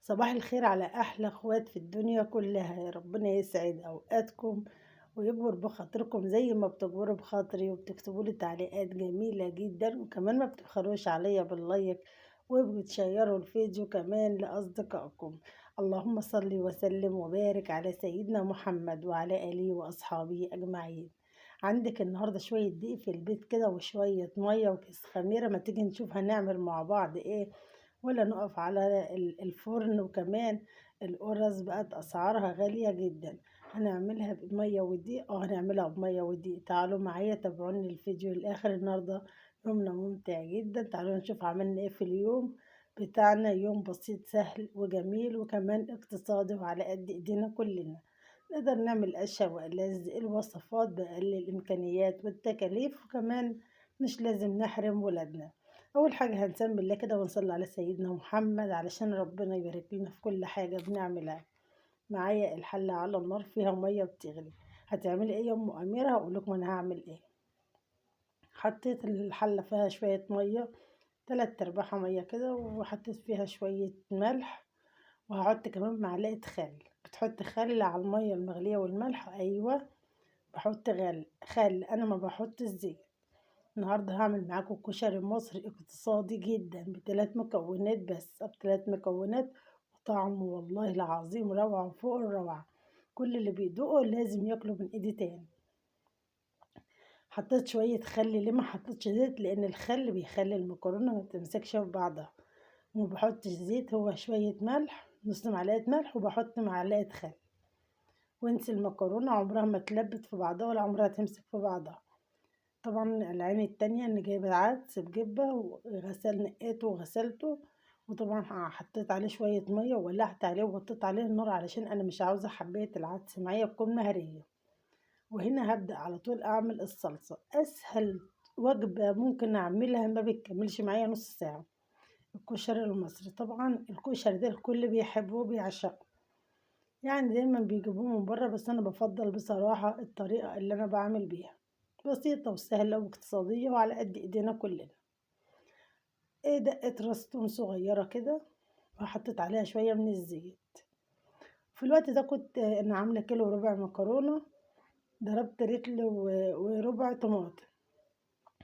صباح الخير على أحلى أخوات في الدنيا كلها. يا ربنا يسعد أوقاتكم ويجبر بخاطركم زي ما بتجبروا بخاطري وبتكتبوا لي تعليقات جميلة جدا، وكمان ما بتبخلوش عليا بال like وبتشيروا الفيديو كمان لأصدقائكم. اللهم صل وسلم وبارك على سيدنا محمد وعلى آله وأصحابه أجمعين. عندك النهاردة شوية دقيق في البيت كده وشوية مية وكيس خميرة، ما تيجي نشوف هنعمل مع بعض ايه ولا نقف على الفرن. وكمان القرص بقت أسعارها غالية جدا، هنعملها بمية ودقيق. هنعملها بمية ودقيق. تعالوا معايا تابعوني الفيديو للآخر، النهاردة يومنا ممتع جدا. تعالوا نشوف عملنا ايه في اليوم بتاعنا، يوم بسيط سهل وجميل وكمان اقتصادي وعلى قد ايدينا كلنا. نقدر نعمل أشهى وألذ الوصفات بأقل الإمكانيات والتكاليف، وكمان مش لازم نحرم ولادنا. أول حاجة هنسمي الله كده ونصلي على سيدنا محمد علشان ربنا يبارك لنا في كل حاجة بنعملها. معايا الحلة على النار فيها مية بتغلي. هتعملي ايه يا أم أميرة؟ هقول لكم أنا هعمل ايه. حطيت الحلة فيها شوية مية، 3/4 مية كده، وحطيت فيها شوية ملح، وهحط كمان معلقة خل. بتحط خل على المية المغلية والملح؟ أيوة بحط خل، أنا ما بحط الزيت. النهاردة هعمل معاكم كشري مصري اقتصادي جدا بثلاث مكونات بس، بثلاث مكونات، وطعمه والله العظيم روعة فوق الروعة. كل اللي بيدوقه لازم ياكله من ايدي تاني. حطيت شوية خل. ليه ما حطيتش زيت؟ لان الخل بيخلي المكرونة ما تمسكش في بعضها. وما بحطش زيت، هو شوية ملح، نص معلقة ملح، وبحط معلقة خل. وانسي المكرونة عمرها ما تلبت في بعضها ولا عمرها تمسك في بعضها. طبعا العين التانية ان جايبه العدس بجبه وغسل نقيته وغسلته، وطبعا حطيت عليه شوية مية وولعت عليه وغطيت عليه النار علشان انا مش عاوزه حبايه العدس معايا تكون مهريه. وهنا هبدا على طول اعمل الصلصه، اسهل وجبة ممكن اعملها، ما بتكملش معايا نص ساعة. الكشري المصري، طبعا الكشري ده الكل بيحبه وبيعشقه، يعني دايما بيجيبوه من بره، بس انا بفضل بصراحة الطريقة اللي انا بعمل بيها، بسيطة وسهلة واقتصادية وعلى قد ايدينا كلنا. ايه دقة راس توم صغيرة كده وحطيت عليها شوية من الزيت. في الوقت ده كنت انا عاملة 1.25 كيلو مكرونة، ضربت رتل وربع طماطم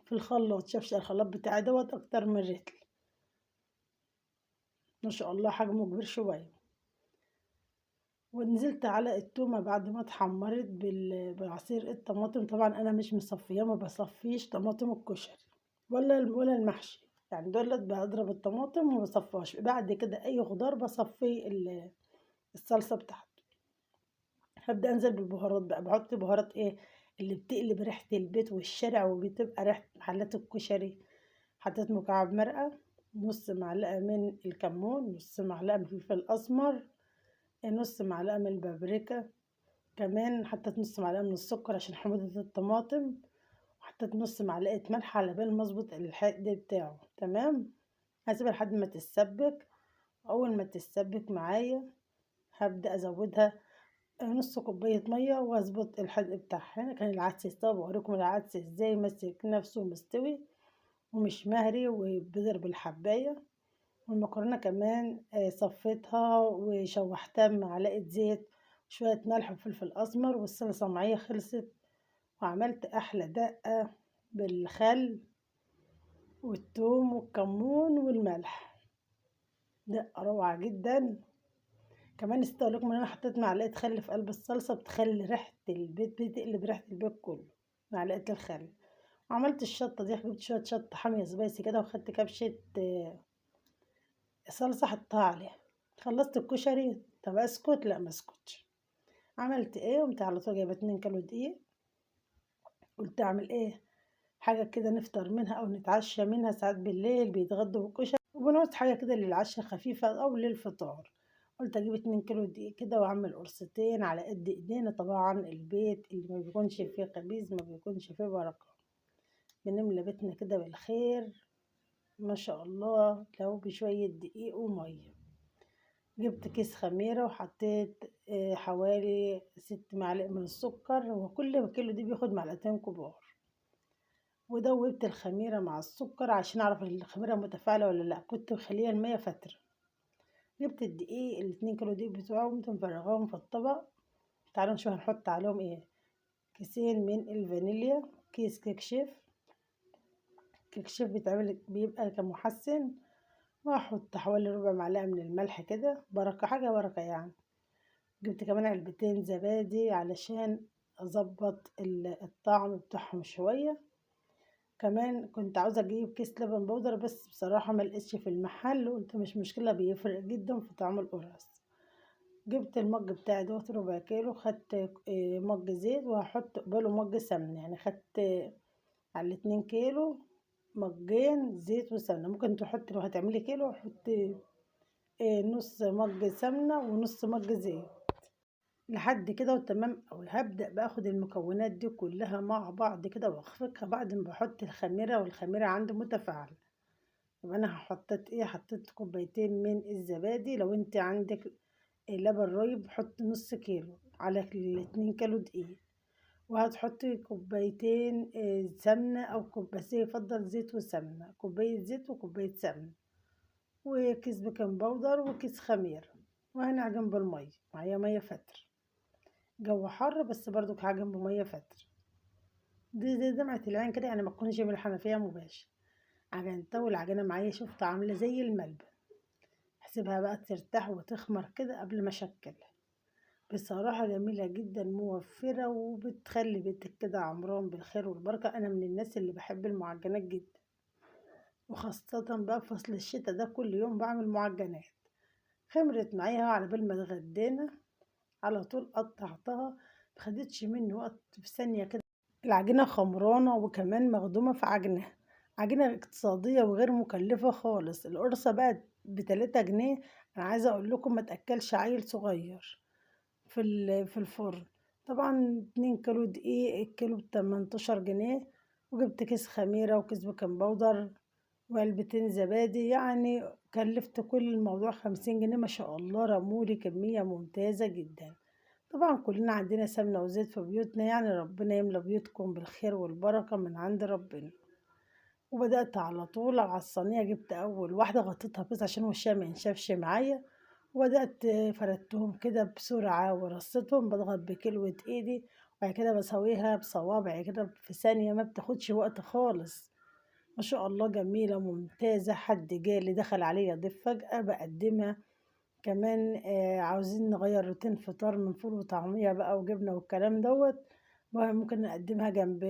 في الخلاط، شفش الخلاط بتاعي دوت اكتر من رتل ما شاء الله، حجمه كبير شوية. ونزلت على التومة بعد ما اتحمرت بعصير الطماطم. طبعا انا مش مصفيه، ما بصفيش طماطم الكشري ولا المحشي، يعني دولت بضرب الطماطم وما بصفاش. بعد كده اي خضار بصفي الصلصه بتاعته. هبدا انزل بالبهارات بقى. بحط بهارات ايه اللي بتقلب ريحه البيت والشارع وبتبقى ريحه محلات الكشري. حطيت مكعب مرقه، نص معلقه من الكمون، نص معلقه من الفلفل الاسمر، نص معلقه من البابريكا، كمان حطيت نص معلقه من السكر عشان حموضه الطماطم، وحطيت نص معلقه ملح على بال ما اظبط الحد بتاعه. تمام، هسيبها لحد ما تتسبك. اول ما تتسبك معايا هبدا ازودها نص كوباية مية واظبط الحد بتاعها. هنا كان العدس استوى، بوريكم العدس ازاي ماسك نفسه ومستوي ومش مهري وبيضرب الحبايه. والمكرونه كمان صفيتها وشوحتها بمعلقه زيت وشوية ملح وفلفل اسمر، والصلصه معايا خلصت. وعملت احلى دقه بالخل والثوم والكمون والملح، دقه روعه جدا. كمان نسيت اقول لكم ان انا حطيت معلقه خل في قلب الصلصه، بتخلي ريحه البيت، بتقلب ريحه البيت كله، معلقه الخل. وعملت الشطه دي، جبت شوية شطه حامية سبايسي كده، وخدت كبشة صلصه حطها عليها. خلصت الكشري. طب اسكت؟ لا ما اسكتش. عملت ايه؟ قمت على طول جايبه 2 كيلو دقيق، قلت اعمل ايه حاجة كده نفطر منها او نتعشى منها، ساعات بالليل بيتغدوا بالكشري وبنعوز حاجة كده للعشاء خفيفة او للفطار. قلت اجيب 2 كيلو دقيق كده واعمل قرصتين على قد ايدينا. طبعا البيت اللي ما بيكونش فيه خبيز ما بيكونش فيه بركة، بنملى بيتنا كده بالخير ما شاء الله لو بشوية دقيق ومية. جبت كيس خميرة وحطيت حوالي 6 معالق من السكر، وكل كيلو دي بياخد معلقتين كبار. ودوبت الخميرة مع السكر عشان اعرف الخميرة متفاعلة ولا لا، كنت مخليها المية فترة. جبت الدقيق ال2 كيلو دقيق بتوعهم، قمت مفرغاهم في الطبق. تعالوا نشوف هنحط عليهم ايه. كيسين من الفانيليا، كيس كيك شيف. كيك شيف بيتعمل بيبقى كمحسن. وهحط حوالي ربع معلقة من الملح كده، بركة، حاجة بركة يعني. جبت كمان علبتين زبادي علشان اظبط الطعم بتاعهم شوية. كمان كنت عاوزة اجيب كيس لبن بودر، بس بصراحة ما لقيتش في المحل، وقلت مش مشكلة، بيفرق جدا في طعم القرص. جبت المج بتاعي دوت ربع كيلو، خدت مج زيت وهحط قباله مج سمنة، يعني خدت على 2 كيلو مجين زيت وسمنة. ممكن تحط لو هتعملي كيلو حطي نص مج سمنة ونص مج زيت لحد كده وتمام أوي. هبدأ باخد المكونات دي كلها مع بعض كده واخفقها بعد ما بحط الخميرة، والخميرة عندي متفاعلة. يبقى انا حطيت ايه؟ حطيت كوبايتين من الزبادي. لو انت عندك لبن رايب حط نص كيلو على 2 كيلو دقيق، وهتحطي كوبايتين سمنة او كوب، بس يفضل زيت وسمنة، كوباية زيت وكوباية سمنة، وكيس baking powder وكيس خميرة. وهنعجن بالمية، معايا مية فتر، جو حر بس برضو هعجن بمية فتر، دي زي دمعة العين كده، يعني ما تكونش من الحنفية مباشر. عجنتها والعجينة معايا شفت عاملة زي الملبن. هسيبها بقى ترتاح وتخمر كده قبل ما اشكلها. بصراحة جميلة جدا، موفرة وبتخلي بيتك كده عمران بالخير والبركة. أنا من الناس اللي بحب المعجنات جدا، وخاصة بقى في فصل الشتاء ده كل يوم بعمل معجنات. خمرت معايا على بال ما اتغدينا على طول قطعتها، مخدتش مني وقت، في ثانية كده العجينة خمرانة وكمان مخدومة في عجنها. عجينة اقتصادية وغير مكلفة خالص. القرصة بقت ب3 جنيه. أنا عايزة أقول لكم ما تأكلش عيل صغير في الفرن. طبعا 2 كيلو دقيق، الكيلو ب18 جنيه، وجبت كيس خميرة وكيس baking powder وعلبتين زبادي، يعني كلفت كل الموضوع 50 جنيه. ما شاء الله رمولي كمية ممتازة جدا. طبعا كلنا عندنا سمنة وزيت في بيوتنا، يعني ربنا يملى بيوتكم بالخير والبركة من عند ربنا. وبدأت على طول على الصينية، جبت أول واحدة غطيتها بس عشان وشها ما ينشفش معايا، وبدأت فردتهم كده بسرعة ورصيتهم، بضغط بكلوة ايدي، وبعد كده بسويها بصوابعي كده في ثانية، ما بتاخدش وقت خالص. ما شاء الله جميلة ممتازة. حد جالي دخل عليا ضيف فجأة بقدمها. كمان عاوزين نغير روتين فطار من فول وطعمية بقى وجبنة والكلام دوت، ممكن نقدمها جنب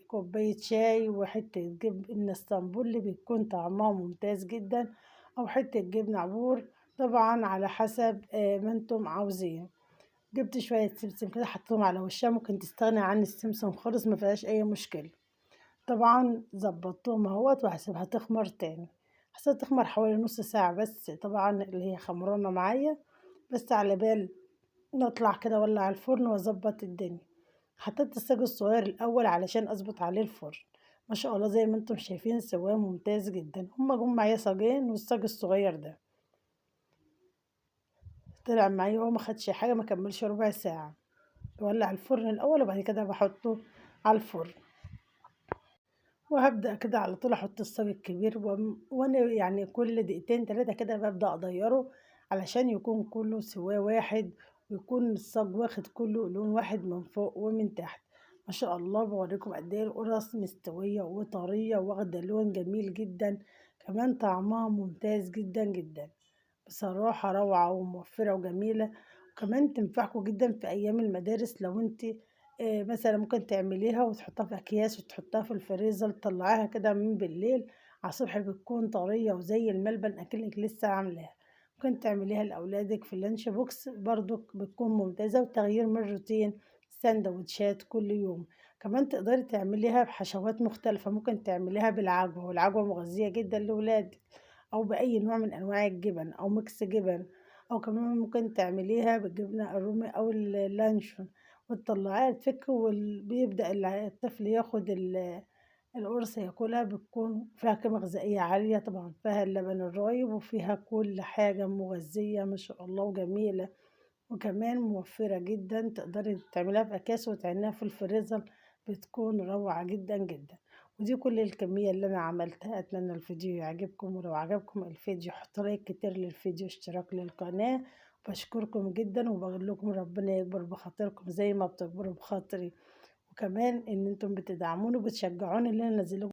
كوباية شاي وحتة جبنة اسطنبولي بيكون طعمها ممتاز جدا، أو حتة جبنة عبور، طبعا على حسب ما انتم عاوزين. جبت شوية سمسم كده حطيتهم على وشها، ممكن تستغني عن السمسم خالص ما فيهاش أي مشكلة. طبعا ظبطتهم اهوت وهسيبها تخمر تاني، هسيبها تخمر حوالي نص ساعة بس، طبعا اللي هي خمرانة معايا، بس على بال نطلع كده ولا على الفرن واظبط الدنيا. حطيت الصاج الصغير الاول علشان اظبط عليه الفرن. ما شاء الله زي ما انتم شايفين سواه ممتاز جدا. هما جم معايا صاجين والصاج الصغير ده طلع معايا وهو ما خدش حاجه، ما كملش ربع ساعه. بولع الفرن الاول وبعد كده بحطه على الفرن، وهبدأ كده على طول احط الصاج الكبير، وانا يعني كل دقيقتين تلاتة كده ببدأ اغيره علشان يكون كله سواه واحد، ويكون الصاج واخد كله لون واحد من فوق ومن تحت. ما شاء الله بوريكم قد ايه القرص مستوية وطرية واخدة لون جميل جدا، كمان طعمها ممتاز جدا جدا، بصراحة روعة وموفرة وجميلة، وكمان تنفعكم جدا في ايام المدارس. لو انت مثلا ممكن تعمليها وتحطها في اكياس وتحطها في الفريزر، تطلعيها كده من بالليل على الصبح بتكون طرية وزي الملبن اكنك لسه عاملاها. ممكن تعمليها لاولادك في ال lunch box برضو بتكون ممتازة، وتغيير من روتين سندوتشات كل يوم. كمان تقدري تعمليها بحشوات مختلفة، ممكن تعمليها بالعجوة، والعجوة مغذية جدا لولادك، او باي نوع من انواع الجبن او mix جبن، او كمان ممكن تعمليها بالجبنة الرومي او اللانشون، وتطلعيها تفك، وبيبدأ الطفل ياخد القرص ياكلها، بتكون فيها قيمة غذائية عالية، طبعا فيها اللبن الرايب وفيها كل حاجة مغذية ما شاء الله وجميلة، وكمان موفرة جدا. تقدري تعمليها في أكياس وتعينيها في الفريزر، بتكون روعة جدا جدا. ودي كل الكمية اللي انا عملتها. اتمنى الفيديو يعجبكم، ولو عجبكم الفيديو حطوا like كتير للفيديو، اشتراك للقناة. بشكركم جدا وبقول لكم ربنا يكبر بخاطركم زي ما بتكبروا بخاطري، وكمان ان انتم بتدعموني وبتشجعوني ان انا انزل لكم